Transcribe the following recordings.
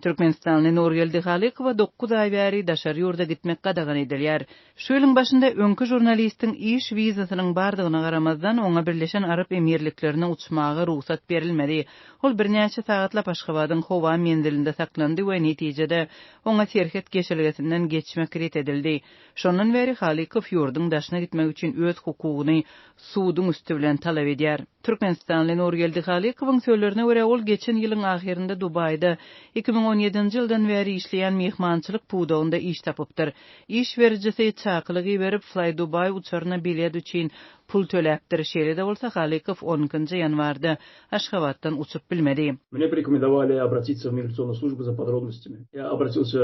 Türkmenistanly Nurgeldi Halykowa dokuz aý bäri daşary ýurda gitmek gadagan edilýär. Şu ýylyň başynda öňki žurnalistiň iş wizasynyň bardygyna garamazdan, oňa Birleşen Arap Emirliklerine uçmaga rugsat berilmedi. Ol birnäçe sagatlap Aşgabadyň howa menzilinde saklandy we netijede oňa serhet geçelgesinden geçmek ret edildi. Şondan bäri Halykow ýurduň daşyna gitmek üçin öz hukugyny suduň üsti bilen talap edýär. Türkmenistanly Nurgeldi Halykowyň sözlerine görä, ol geçen ýylyň ahyrynda Dubaýda 2017-nji ýyldan bäri işleýän myhmançylyk pudagynda iş tapypdyr. Iş berijisi çakylyk iberip, Flydubai uçaryna bilet üçin pul töläpdir. Şeýle-de bolsa, Halykow on ikinji ýanwarda Aşgabatdan uçup bilmedi. Mne porекомендовали обратиться в миграционную службу за подробностями. Я обратился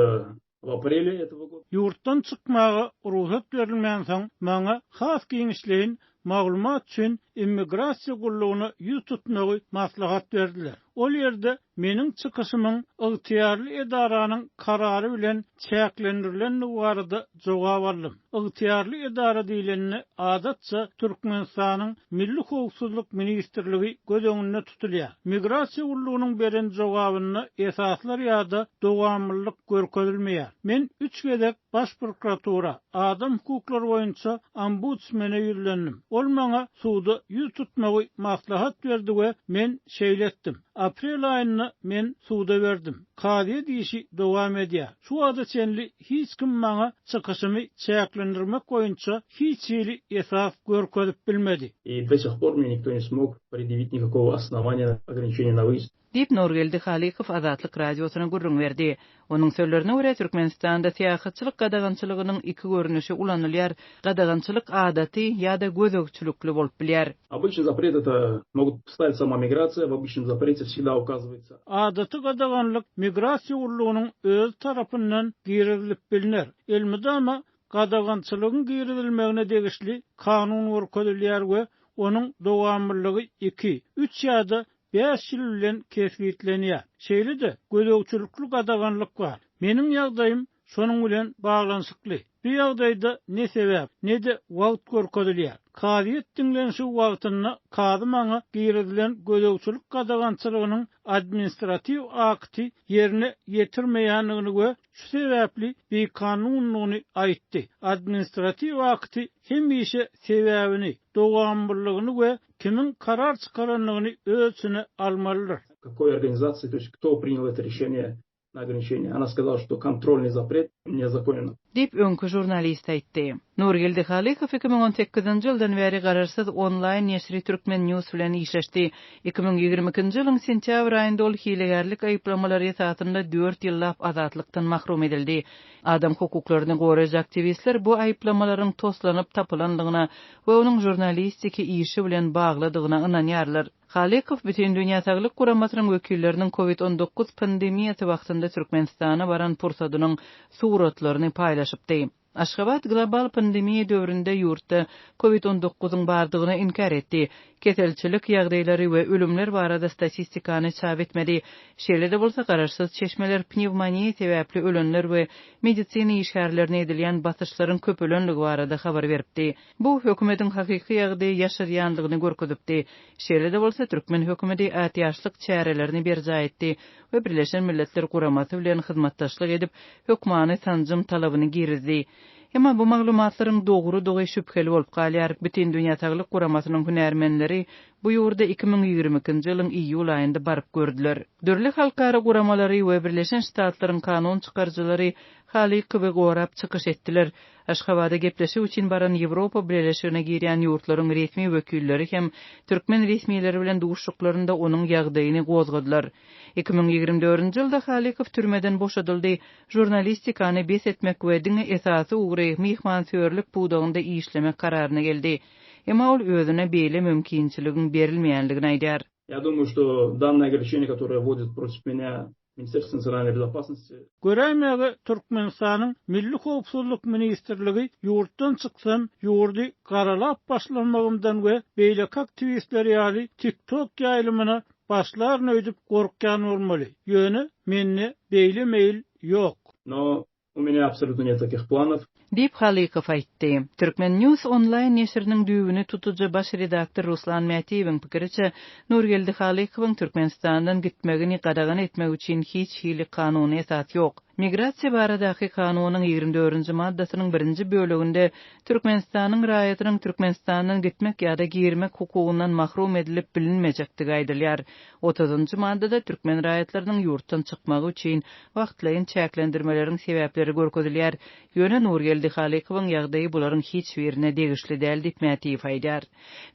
в апреле этого года. Ýurtdan çykmaga rugsat berilmänsoň, maňa has giňişleýin maglumat üçin immigrasiýa gullugyna ýüz tutmagy maslahat berdiler. Ol ýerde meniň çykyşymyň ygtyýarly edaranyň karary bilen çäklendirilendigi barada jogap aldym. Ygtyýarly edara diýlende, adatça, Türkmenistanyň Milli howpsuzlyk ministrligi göz öňünde tutulýar. Migrasiýa gullugynyň beren jogabynda esaslar ýa-da dowamlylyk görkezilmeýär. Men üç gezek Baş prokuratura, adam hukuklary boýunça ombudsmene ýüzlendim. Ol maňa suda ýüz tutmagy maslahat berdi we men şeýle etdim. Aprel aýynda men suda berdim. Kazyýet işi dowam edýär. Şu wagta çenli hiç kim maňa çykyşymy çäklendirmek boýunça hiç hili esas görkezip bilmedi. И до сих пор мне никто не смог предъявить никакого основания ограничения на выезд. Diýip, Nurgeldi Halykow Azatlyk Radiosyna gürrüň berdi. Onuň sözlerine görä, Türkmenistanda syýahatçylyk gadagançylygynyň iki görnüşi ulanylýar, gadagançylyk adaty ýa-da gözegçilikli bolup bilýär. Обычный запрет это могут ставить сама миграция, в обычном запрете всегда указывается. Adaty gadaganlyk migrasiýa gullugynyň özi tarapyndan girizilip bilner. Elmydama gadagançylygyň girizilmegine degişli kanun görkezilýär we onuň dowamlylygy iki, üç ýa-da bäş ýyl bilen kesgitlenýär. Şeýle-de, gözegçilikli gadaganlyk bar. Meniň ýagdaýym şonuň bilen baglanyşykly. Bu ýagdaýda ne sebäp, ne-de wagt görkezilýär. Kazyýet diňlenişigi wagtynda kazy maňa girizilen gözegçilik gadagançylygynyň administratiw akty ýerine ýetirmeýändigini we şu sebäpli bikanundygyny aýtdy. Administratiw akty hemişe sebäbini, dowamlylygyny we kimiň karar çykarandygyny öz içine almalydyr. Какой организации, то есть кто принял это решение на ограничение. Она сказала, что контрольный запрет незаконен. Diýip, öňki žurnalist aýtdy. Nurgeldi Halykow 2018-nji ýyldan bäri garaşsyz onlaýn neşiri Turkmen News bilen işleşdi. 2022-nji ýylyň sentýabr aýynda ol hilegärlik aýyplamalary esasynda dört ýyllap azatlykdan mahrum edildi. Adam hukuklaryny goraýjy aktiwistler bu aýyplamalaryň toslanyp tapylandygyna we onuň žurnalistiki işi bilen baglydygyna ynanýarlar. Halykow Bütindünýä Saglyk Guramasynyň wekilleriniň Covid 19 pandemiýasy wagtynda Türkmenistana baran pursadynyň suratlaryny paýlaşypdy. Aşgabat global pandemiýa döwründe ýurtda Covid on dokuzyň bardygyny inkär etdi. Keselçilik ýagdaýlary we ölümler barada statistikany çap etmedi. Şeýle-de bolsa, garaşsyz çeşmeler pnewmoniýa sebäpli ölenler we medisina işgärlerine edilýän basyşlaryň köpelenligi barada habar beripdi. Bu, hökümetiň hakyky ýagdaýy ýaşyrýandygyny görkezipdi. Şeýle-de bolsa, türkmen hökümeti ätiýaçlyk çärelerini berjaý etdi we Birleşen Milletler Guramasy bilen hyzmatdaşlyk edip, hökmany sanjym talabyny girizdi. Emma bu maglumatlaryň dogrudygy şübheli bolup galýar. Bütindünýä Saglyk Guramasynyň hünärmenleri bu ýurda 2022-nji ýylyň iýul aýynda baryp gördüler. Dürli halkara guramalary we Birleşen Ştatlaryň kanun çykaryjylary Halykowy gorap çykyş etdiler. Aşgabada gepleşik üçin baran Ýewropa Bileleşigine girýän ýurtlaryň resmi wekilleri hem türkmen resmileri bilen duşuşyklarynda onuň ýagdaýyny gozgadylar. 2024-nji ýylda Halykow türmeden boşadyldy, žurnalistikany bes etmek we diňe esasy ugry, myhmansöýerlik pudagynda işlemek kararyna geldi. Emma ol özüne beýle mümkinçiligiň berilmeýändigini aýdýar. Я думаю, что данное ограничение, которое вводит против меня Ministerstwo nasionalnej bezopasnosti. Göräýmäge Türkmenistanyň Milli howpsuzlyk ministrligi ýurtdan çyksam, ýurdy garalap başlamagymdan we beýleki aktiwistler ýaly TikTok ýaýlymyna başlaryn öýdüp gorkýan bolmaly. Ýöne mende beýle meýil ýok. No U menýa absolýutno net takih planow. Diýip, Halykow aýtdy. Turkmen. News onlaýn neşiriniň düýbüni tutujy baş redaktor Ruslan Mätiýewiň pikiriçe, Nurgeldi Halykowyň Türkmenistandan gitmegini gadagan etmek üçin hiç hili kanuny esas ýok. Migrasiýa baradaky kanunyň 24-nji maddasynyň birinji böleginde Türkmenistanyň raýatynyň Türkmenistandan gitmek ýa-da girmek hukugyndan mahrum edilip bilinmejekdigi aýdylýar. Otuzynjy maddada türkmen raýatlarynyň ýurtdan çykmagy üçin wagtlaýyn çäklendirmeleriň sebäpleri görkezilýär. Ýöne Nurgeldi Halykowyň ýagdaýy bularyň hiç birine degişli däl diýip, Mätiýew aýdýar.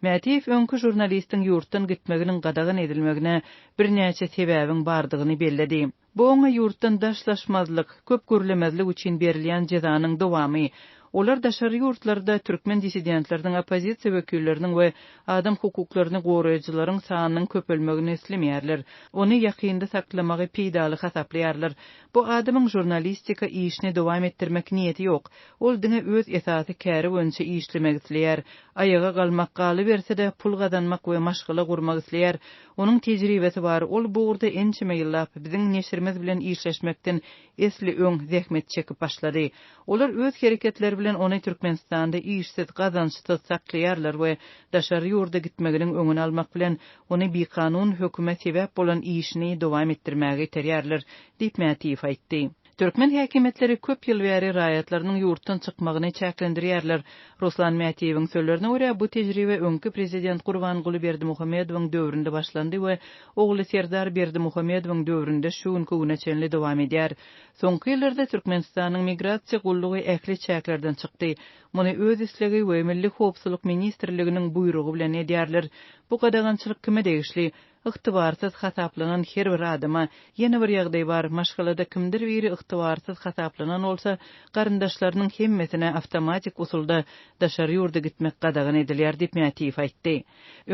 Mätiýew öňki žurnalistiň ýurtdan gitmeginiň gadagan edilmegine birnäçe sebäbiň bardygyny belledi. Bu oňa ýurtdan daşlaşmazlyk, köp gürlemezlik üçin berilýän jezanyň dowamy. Olar daşary ýurtlarda türkmen dissidentleriniň, oppozisiýa wekilleriniň we adam hukuklaryny goraýjylaryň sanynyň köpelmegini islemeýärler. Ony ýakynda saklamagy peýdaly hasaplaýarlar. Bu adamyň žurnalistika işini dowam etdirmek niýeti ýok. Ol diňe öz esasy käri boýunça işlemek isleýär. Aýaga galmak, galyberse-de, pul gazanmak we maşgala gurmak isleýär. Onuň tejribesi bar, ol bu ugurda ençeme ýyllap, biziň neşirimiz bilen işleşmekden esli öň zähmet çekip başlady. Olar öz hereketleri bilen ony Türkmenistanda işsiz, gazançsyz saklaýarlar we daşary ýurda gitmeginiň öňüni almak bilen, ony bikanun höküme sebäp bolan işini dowam etdirmäge iterýärler, diýip, Mätiýew aýtdy. Türkmen häkimiýetleri köp ýyl bäri raýatlarynyň ýurtdan çykmagyny çäklendirýärler. Ruslan Mätiýewiň sözlerine görä, bu tejribe öňki prezident Gurbanguly Berdimuhamedowyň döwründe başlandy we ogly Serdar Berdimuhamedowyň döwründe şu günki güne çenli dowam edýär. Soňky ýyllarda Türkmenistanyň migrasiýa gullugy ähli çäklerden çykdy. Muny öz islegi we Milli howpsuzlyk ministrliginiň buýrugy bilen edýärler. Bu gadagançylyk kime degişli? Ygtybarsyz hasaplanan her bir adama. Ýene bir ýagdaý bar, maşgalada kimdir biri ygtybarsyz hasaplanan bolsa, garyndaşlarynyň hemmesine awtomatik usulda daşary ýurda gitmek gadagan edilýär diýip, Mätiýew aýtdy.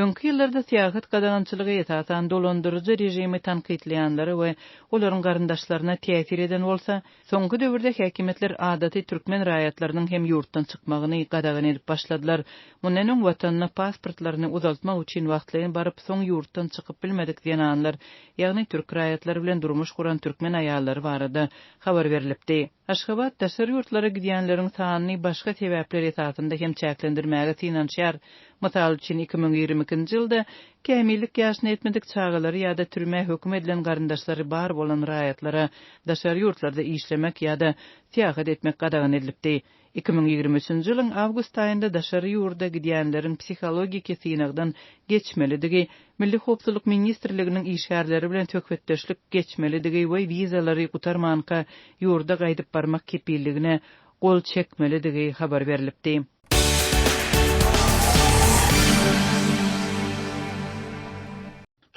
Öňki ýyllarda syýahat gadagançylygy esasan dolandyryjy režimi tankytlaýanlara we olaryň garyndaşlaryna täsir eden bolsa, Soňky döwürde häkimiýetler adaty türkmen raýatlarynyň hem ýurtdan çykmagyny gadagan edip başladylar. Mundan öň watanyna pasportlaryny uzaltmak üçin wagtlaýyn baryp, soň ýurtdan çykyp bilmedik zenanlar, ýagny türk raýatlary bilen durmuş guran türkmen aýallary barada habar berlipdi. Aşgabat daşary ýurtlara gidýänleriň sanyny başga sebäpler esasynda hem çäklendirmäge synanyşýar. Mysal üçin, 2022-nji ýylda Kämillik ýaşyna ýetmedik çagalary ýa-da türmä höküm edilen garyndaşlary bar bolan raýatlara daşary ýurtlarda işlemek ýa-da syýahat etmek gadagan edilipdi. 2023-nji ýylyň awgust aýynda daşary ýurda gidýänleriň psihologiki synagdan geçmelidigi, Milli howpsuzlyk ministrliginiň işgärleri bilen söhbetdeşlik geçmelidigi we wizalary gutarmanka ýurda gaýdyp barmak kepilligine gol çekmelidigi habar berlipdi.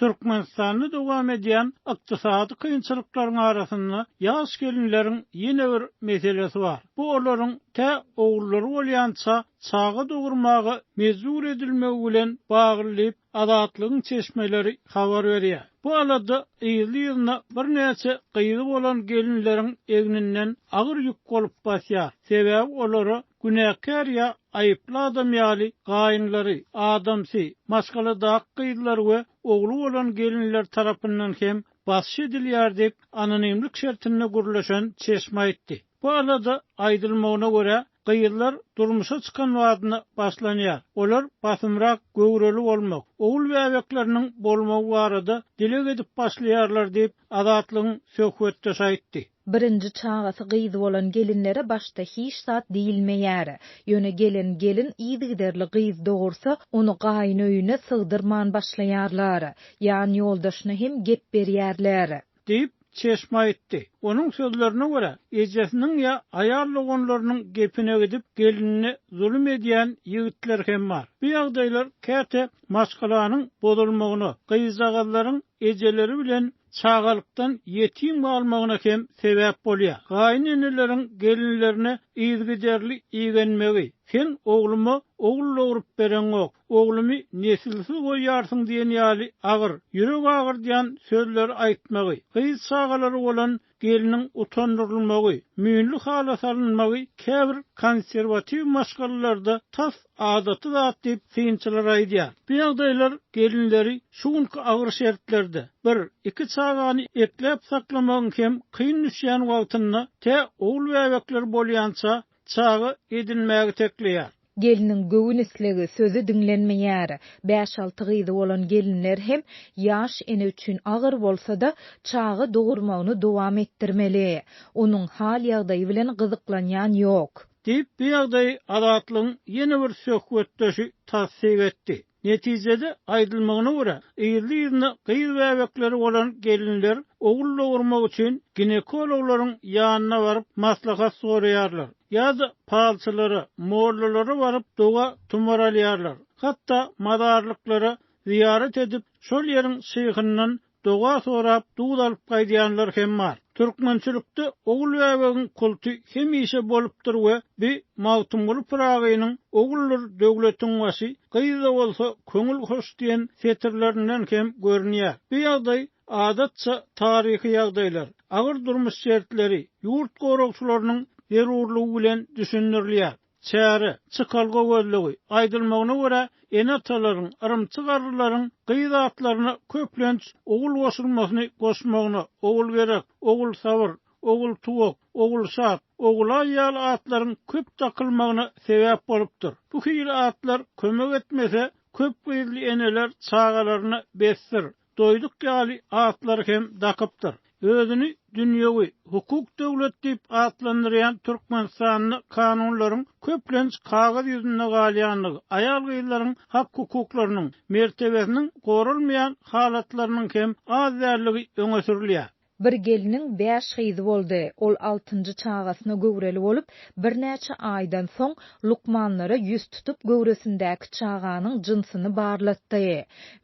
Türkmenistanda dowam edýän ykdysady kynçylyklaryň arasynda ýaş gelinleriň ýene bir meselesi bar. Bu olaryň tä ogullary bolýança çaga dogurmaga mejbur edilmegi bilen bagly diýip, Azatlygyň çeşmeleri habar berýär. Bu alada yzly-yzyna birnäçe gyzy bolan gelinleriň egninden agyr ýük bolup basýar. Sebäbi olara günäkär ýa aýyply adam ýaly gaýynlary, adamsy, maşgaladaky gyzlary we ogly bolan gelinler tarapyndan hem basyş edilýär diýip, anonimlik şertinde gürleşen çeşme aýtdy. Bu alada, aýdylmagyna görä, gyzlar durmuşa çykan badyna başlanýar. Olar basymrak göwreli bolmak, ogul bäbekleriniň bolmagy barada dileg edip başlaýarlar diýip, Azatlygyň söhbetdeşi aýtdy. Birinji çagasy gyz bolan gelinlere başda hiç zat diýilmeýär. Ýöne gelen gelin yzygiderli gyz dogursa, ony gaýyn öýüne sygdyrman başlaýarlar. Ýan ýoldaşyna hem gep berýärler. Diýip, çeşme aýtdy. Onuň sözlerine görä, ejesiniň ýa aýal doganlarynyň gepine gidip, gelinine zulum edýän ýigitler hem bar. Bu ýagdaýlar käte maşgalanyň bozulmagyna, gyzjagazlaryň ejeleri bilen çagalykdan ýetim galmagyna hem sebäp bolýar. Gaýyn eneleriň gelinlerine yzygiderli igenmegi, Sen ogluma ogul dogrup bereňok, oglumy nesilsiz goýýarsyň diýen ýaly agyr, ýürek agyrdýan sözleri aýtmagy, gyz çagalary bolan gelniň utandyrylmagy, müýnli hala salynmagy käbir konserwatiw maşgalalarda tas adaty zat diýip, synçylar aýdýar. Bu ýagdaýlar gelinleri şu günki agyr şertlerde, bir, iki çagany ekläp-saklamagyň hem kyn düşýän wagtynda, tä ogul bäbekleri bolýança. çaga edinmägi tekleýär. Gelniň göwün islegi, sözi diňlenmeýär. Bäş-alty gyzy bolan gelinler hem, ýaş ene üçin agyr bolsa-da, çaga dogurmagyny dowam etdirmeli. Onuň hal-ýagdaýy bilen gyzyklanýan ýok. Diýip, bu ýagdaýy Azatlygyň ýene bir söhbetdeşi tassyk etdi. Netijede, aýdylmagyna görä, yzly-yzyna gyz bäbekleri bolan gelinler ogul dogurmak üçin ginekologlaryň ýanyna baryp maslahat soraýarlar ýa-da palçylara, mollalara baryp doga-tumar alýarlar, hatda mazarlyklara zyýarat edip, şol ýeriň şyhyndan Doga sorap duz alyp gaýdýanlar hem bar. Türkmençilikde ogul bäbegiň kulty hemişe bolupdyr we bi Magtymguly Pyragynyň Oguldyr döwletiň başy, gyz-da bolsa köňül hoş diýen setirlerinden hem görünýär. Bu ýagdaý adatça taryhy ýagdaýlar, agyr durmuş şertleri, ýurt goragçylarynyň zerurlygy bilen düşündirilýär. Çäre, çykalga gözlegi, aýdylmagyna görä, ene-atalaryň, yrymçy garrylaryň gyz atlaryna köplenç ogul goşulmasyny goşmagyna, Ogulgerek, Ogulsabyr, Ogultuwak, Ogulşat, Ogulaý ýaly atlaryň köp dakylmagyna sebäp bolupdyr. Bu hili atlar kömek etmese, köp gyzly eneler çagalaryna Bessir, Doýduk ýaly atlary hem dakypdyr. Özüni dünýewi, hukuk döwlet diýip atlandyrýan Türkmenistanda kanunlaryň köplenç kagyz ýüzünde galýandygy, aýal-gyzlaryň hak-hukuklarynyň, mertebesiniň goralmaýan halatlarynyň hem az däldigi öňe sürülýär. Bir gelniň bäş gyzy boldy. Ol altynjy çagasyna göwreli bolup, birnäçe aýdan soň lukmanlara ýüz tutup, göwresindäki çaganyň jynsyny barlatdy.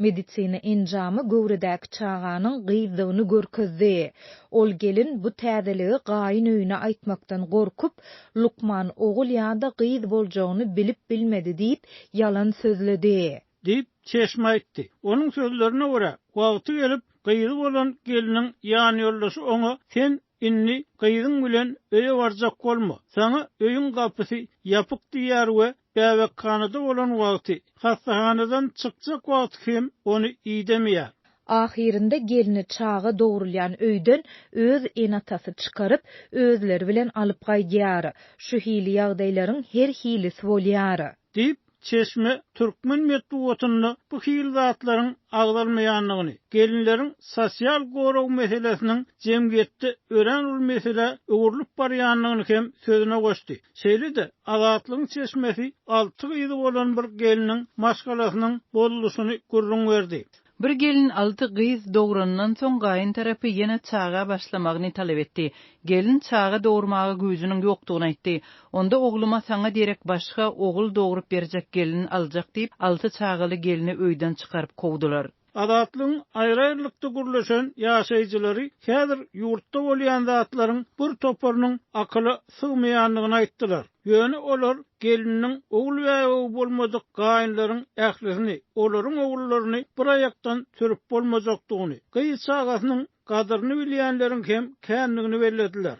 Medisina enjamy göwredäki çaganyň gyzdygyny görkezdi. Ol gelin bu täzeligi gaýyn öýüne aýtmakdan gorkup, lukman ogul ýa-da gyz boljagyny bilip bilmedi diýip, ýalan sözledi. Diýip, çeşme aýtdy. Onuň sözlerine görä, wagty gelip, gyzy bolan gelniň ýanýoldaşy oňa, Sen indi gyzyň bilen öýe barjak bolma, saňa öýüň gapysy ýapyk diýýär we bäbekhanada bolan wagty, hassahanadan çykjak wagty hem ony idemeýär. Ahyrynda gelni çaga dogrulýan öýden öz ene-atasy çykaryp, özleri bilen alyp gaýdýar. Şu hili ýagdaýlaryň her hilisi bolýar. Diýip, çeşme türkmen metbugatynda bu hili zatlaryň agzalmaýandygyny, gelinleriň sosial gorag meselesiniň jemgyýetde örän uly meselä öwrülip barýandygyny hem sözüne goşdy. Şeýle-de, Azatlygyň çeşmesi alty gyzy bolan bir gelniň maşgalasynyň bozulyşyny gürrüň berdi. Bir gelin alty gyz dograndan soň gaýyn tarapy ýene çaga başlamagyny talap etdi. Gelin çaga dogurmaga güýjüniň ýokdugyny aýtdy. Onda ogluma saňa derek başga ogul dogrup berjek gelin aljak diýip, alty çagaly gelni öýden çykaryp kowdular. Azatlygyň aýry-aýrylykda gürleşen ýaşaýjylary häzir ýurtda bolýan zatlaryň bir toparynyň akyla sygmaýandygyny aýtdylar. Ýöne olar gelniniň ogul bäbegi bolmadyk gaýynlaryň ählisini, olaryň ogullaryny bir aýakdan sürüp bolmajakdygyny, gyz çagasynyň gadyryny bilýänleriň hem kändigini bellediler.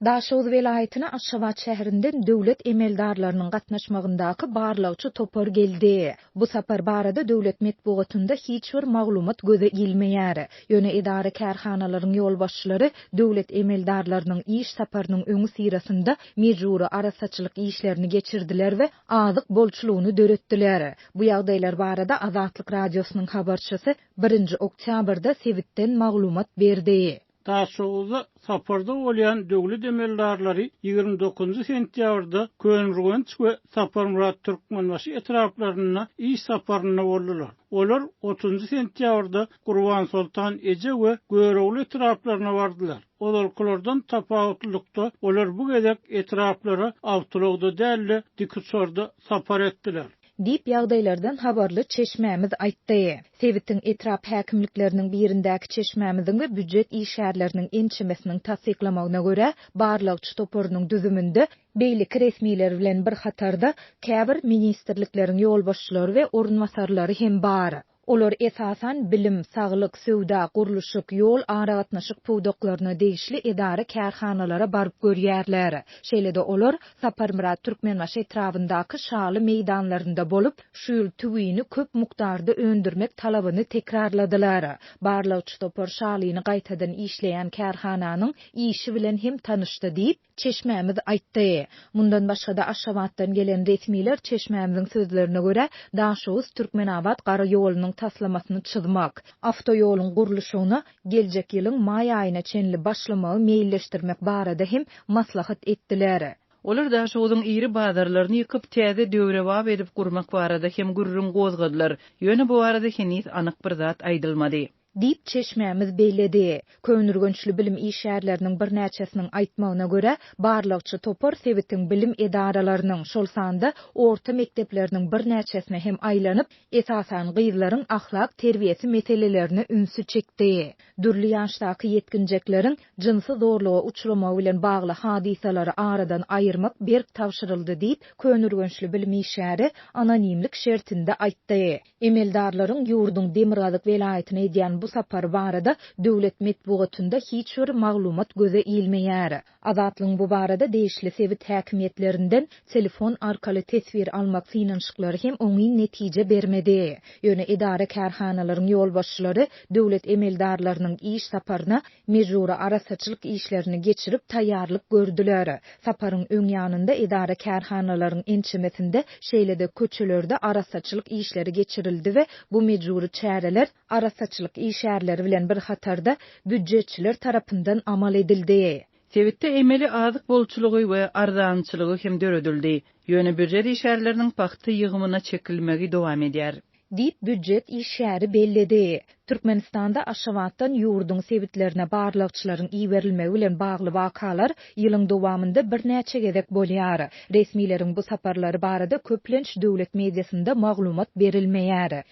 Daşoguz welaýatyna Aşgabat şäherinden döwlet emeldarlarynyň gatnaşmagyndaky barlagçy topar geldi. Bu sapar barada döwlet metbugatynda hiç bir maglumat göze ilmeýär. Ýöne edara-kärhanalaryň ýolbaşçylary döwlet emeldarlarynyň iş saparynyň öňüsyrasynda mejbury arassaçylyk işlerini geçirdiler we azyk bolçulygyny döretdiler. Bu ýagdaýlar barada Azatlyk Radiosynyň habarçysy birinji oktýabrda sebitden maglumat berdi. Daşoguzda saparda bolýan döwlet emeldarlary 29 sentýabrda Köneürgenç we Saparmyrat Türkmenbaşy etraplarynda iş saparynda boldular. Olar otuzynjy sentýabrda Gurbansoltan eje we Görogly etraplaryna bardylar. Ozalkylardan tapawutlylykda, olar bu gezek etraplara awtoulagda däl-de, dikuçarda sapar etdiler. Diýip, ýagdaýlardan habarly çeşmämiz aýtdy. Sebitiň etrap häkimlikleriniň birindäki çeşmämiziň we býujet işgärleriniň ençemesiniň tassyklamagyna görä, barlagçy toparynyň düzüminde beýleki resmiler bilen bir hatarda käbir ministrlikleriň ýolbaşçylary we orunbasarlary hem bar. Olar esasan bilim, saglyk, söwda, gurluşyk, ýol, aragatnaşyk pudaklaryna degişli edara-kärhanalara baryp görýärler. Şeýle-de olar Saparmyrat Türkmenbaşy etrabyndaky şaly meýdanlarynda bolup, şu ýyl tüwini köp mukdarda öndürmek talabyny tekrarladylar. Barlagçy topar şalyny gaýtadan işleýän kärhananyň işi bilen hem tanyşdy diýip, çeşmämiz aýtdy. Mundan başga-da, Aşgabatdan gelen resmiler çeşmämiziň sözlerine görä, Daşoguz-Türkmenabat gara ýolunyň taslamasyny çyzmak, awtoýoluň gurluşygyna geljek ýylyň maý aýyna çenli başlamagy meýilleşdirmek barada hem maslahat etdiler. Olar Daşoguzyň iri bazarlaryny ýykyp, täze döwrebap edip gurmak barada hem gürrüň gozgadylar. Ýöne bu barada heniz anyk bir zat aýdylmady. Diýip, çeşmämiz belledi. Köneürgençli bilim işgärleriniň birnäçesiniň aýtmagyna görä, barlagçy topar sebitiň bilim edaralarynyň, şol sanda orta mekdepleriniň birnäçesine hem aýlanyp, esasan gyzlaryň ahlak terbiýesi meselelerine ünsi çekdi. Dürli ýaşdaky ýetginjekleriň jynsy zorluga uçramagy bilen bagly hadysalary aradan aýyrmak berk tabşyryldy diýip, köneürgençli bilim işgäri anonimlik şertinde aýtdy. Emeldarlaryň ýurduň demirgazyk welaýatyna edýän bu sapary barada döwlet metbugatynda hiç bir maglumat göze ilmeýär. Azatlygyň bu barada degişli sebit häkimiýetlerinden telefon arkaly teswir almak synanyşyklary hem oňyn netije bermedi. Ýöne edara-kärhanalaryň ýolbaşçylary döwlet emeldarlarynyň iş saparyna Mejbury arassaçylyk işlerini geçirip taýýarlyk gördüler. Saparyň öň ýanynda edara-kärhanalaryň ençemesinde, şeýle-de köçelerde arassaçylyk işleri geçirildi we bu mejbury çäreler arassaçylyk işgärleri bilen bir hatarda býujetçiler tarapyndan amal edildi. Sebitde emeli azyk bolçulygy we arzançylygy hem döredildi. Ýöne býujet işgärleriniň pagta ýygymyna çekilmegi dowam edýär. Diýip, býujet işgäri belledi. Türkmenistanda Aşgabatdan ýurduň sebitlerine barlagçylaryň iberilmegi bilen bagly wakalar ýylyň dowamynda birnäçe gezek bolýar. Resmileriň bu saparlary barada köplenç döwlet mediasynda maglumat berilmeýär.